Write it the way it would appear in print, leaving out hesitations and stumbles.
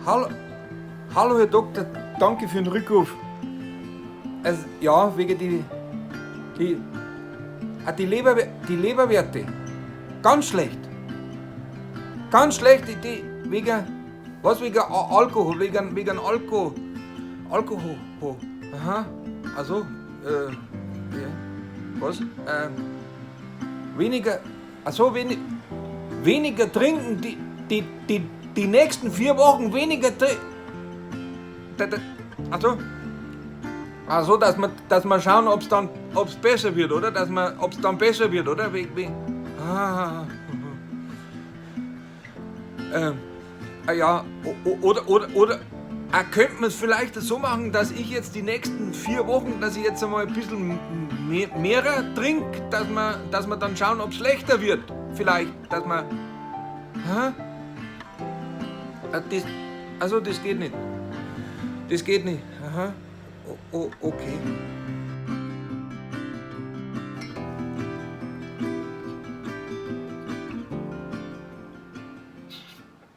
Hallo, hallo Herr Doktor, danke für den Rückruf. Also, ja, wegen die, ah, die Leberwerte. Ganz schlecht. Ganz schlecht, wegen, was, wegen Alkohol, wegen Alkohol. Alkohol. Aha, also, ja, was? Weniger, also weniger trinken, die nächsten 4 Wochen weniger trinken. Also, dass wir schauen, ob's besser wird, oder? Ob's dann besser wird, oder? Ah, ah, ja, oder könnte man es vielleicht so machen, dass ich jetzt die nächsten 4 Wochen, dass ich jetzt einmal ein bisschen mehrer trinke, dass wir dann schauen, ob es schlechter wird. Vielleicht, dass man. Hä? Ah, also, das geht nicht. Das geht nicht. Aha. O okay.